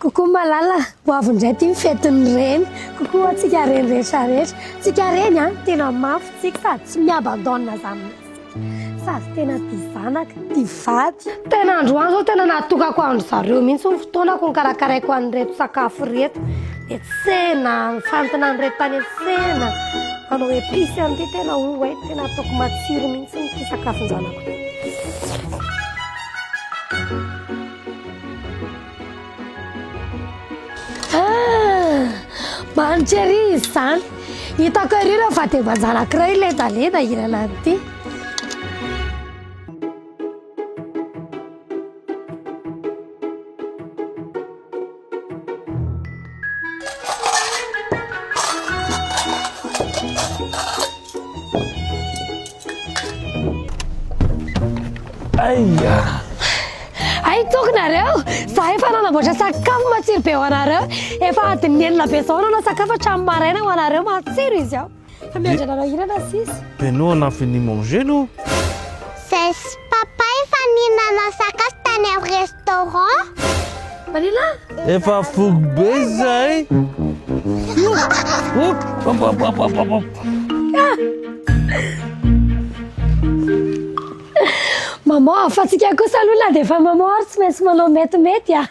Coucou malala, ho avy indray ity ny fetin'ny reny. Coucou antsika reny rehetra rehetra. Tsika reny an, tena mafy tsika sady tsy mi-abandonne zany mihitsy. Sady tena tia zanaka, tia vady. Tena androany zao tena natokako andry zareo mihitsy ny fotoanako nikarakaraiko an'ireto sakafo ireto. Dia tsena, nifantina an'ireto tany an-tsena. Hanao épices an'ity tena oay, tena ataoko matsiro mihitsy ity sakafon-janako ity. Ah, manitra ery izy izany. Hitako ery ireo vady aman-janako ireo lendalenda hihinana an'ity. Aia! Hay toky nareo, za efa nanamboatra sakafo matsiro be ho anareo. Efa adin'ny enina be zao nanao sakafo hatramin'ny maraina ho anareo, matsiro izy ao. Fa miandry anareo hihinana sisa. Mais nous on a fini manger nous. Zay sy papa efa nihinana sakafo tany amin'ny restaurant. Manina? Efa voky be zay. Hop, hop, hop, hop, hop, hop. Maman, fa tsika kosa aloha na dia efa maman ary tsy maintsy manao metimety a.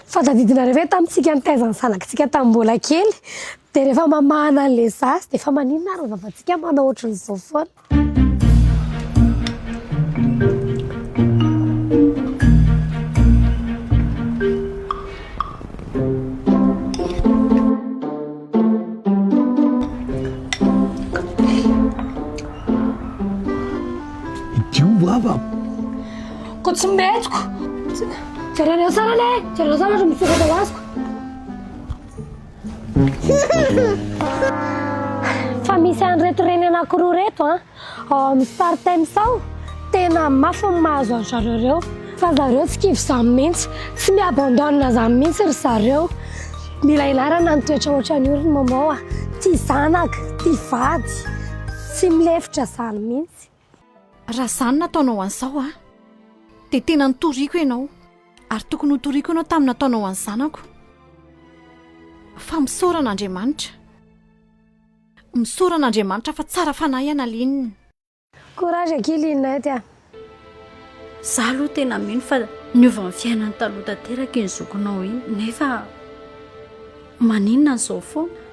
Fa tadidinareo ve tamintsika nitaiza ny zanakitsika tamin'ny mbola kely dia rehefa mamahana an'ilay zaza dia efa maninona ary ny vavantsika manao ohatran'izao foana. Idio vava. Ko tsy metiko. Jerenao tsara le, jerenao tsara ry misokatra ho azoko. Fa misy an'ireto reny anankiroa ireto an, ao amin'ny Star Times ao, tena mafy ny mahazo an-dry zareo ireo. Fa zareo tsy kivy izany mihitsy, tsy mi-abandonne izany mihitsy ry zareo. Mila ianarana ny toetra ohatran'io ry maman a, tia zanaka, tia vady, tsy milefitra izany mihitsy. Raha izany nataonao an'izao aho, dia tena notoriko ianao, ary tokony hotoriko ianao tamin'ny nataonao an'ny zanako. Fa misaora an'Andriamanitra. Misaora an'Andriamanitra fa tsara fanahy Analine. Courage akia Linette a! Za aloha tena mino fa niova ny fiainany taloha tanteraka iny zokinao iny nefa maninona an'izao foana?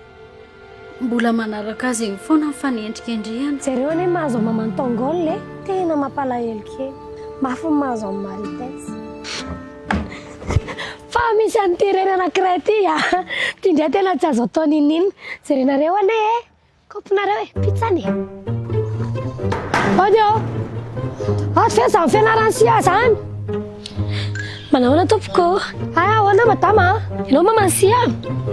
Mbola manaraka azy eny foana ny fanendrikendrehana. Jereo anie mahazo an'i maman Tongol e! Tena mampalahelo kely. Mafy ny mahazo an'i Marites. Fa misy an'ity reny anankiray ity a! Ity indray tena tsy azo atao n'inon'inona. Jerenareo anie e! Kaopinareo e! Pitsany e! Ody ô! Ato ve izany fianaran'i Sia izany? Manahoana tompoko? Hay ahoana madama a? Ianao maman'i Sia?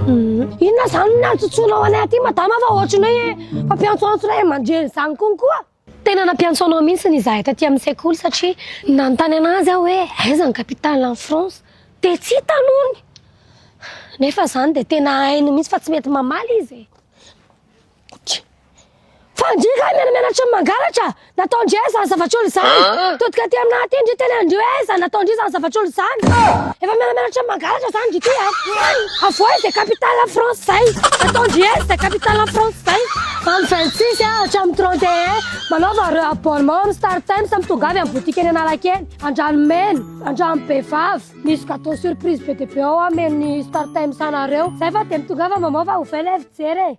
Inona izany no niantsoantsoanao anay aty madama fa ohatran'ny hoe mpampiantsoantso ray aman-dreny izany konko a! Tena nampiantso anao mihitsy izahay taty amin'ny sekoly satria nanontany anazy aho hoe aiza ny capitale en France dia tsy hitany hono! Nefa izany dia tena hainy mihitsy fa tsy mety mamaly izy e! Fa ndry kay mianamianatra ny mangalatra! Nataondry aiza izany zavatr'olo izany? Todika aty aminah aty ndry tena ndry hoe aiza nataondry izany zavatr'olo izany? Efa mianamianatra ny mangalatra izany ndry ty a! Avoay izay capitale France izay! Nataondry aiza izay capitale France izay? Amin'ny 26 hatramin'ny 31, manaova ireo abonnement amin'ny Star Times, mitongava amin'ny boutique eny Analakely, Andranomena, Andranobevava. Misy gâteau surprise be dia be ao amen'ny Star Times anareo. Zay fa dia mitongava maman fa ovay ilay fijery e!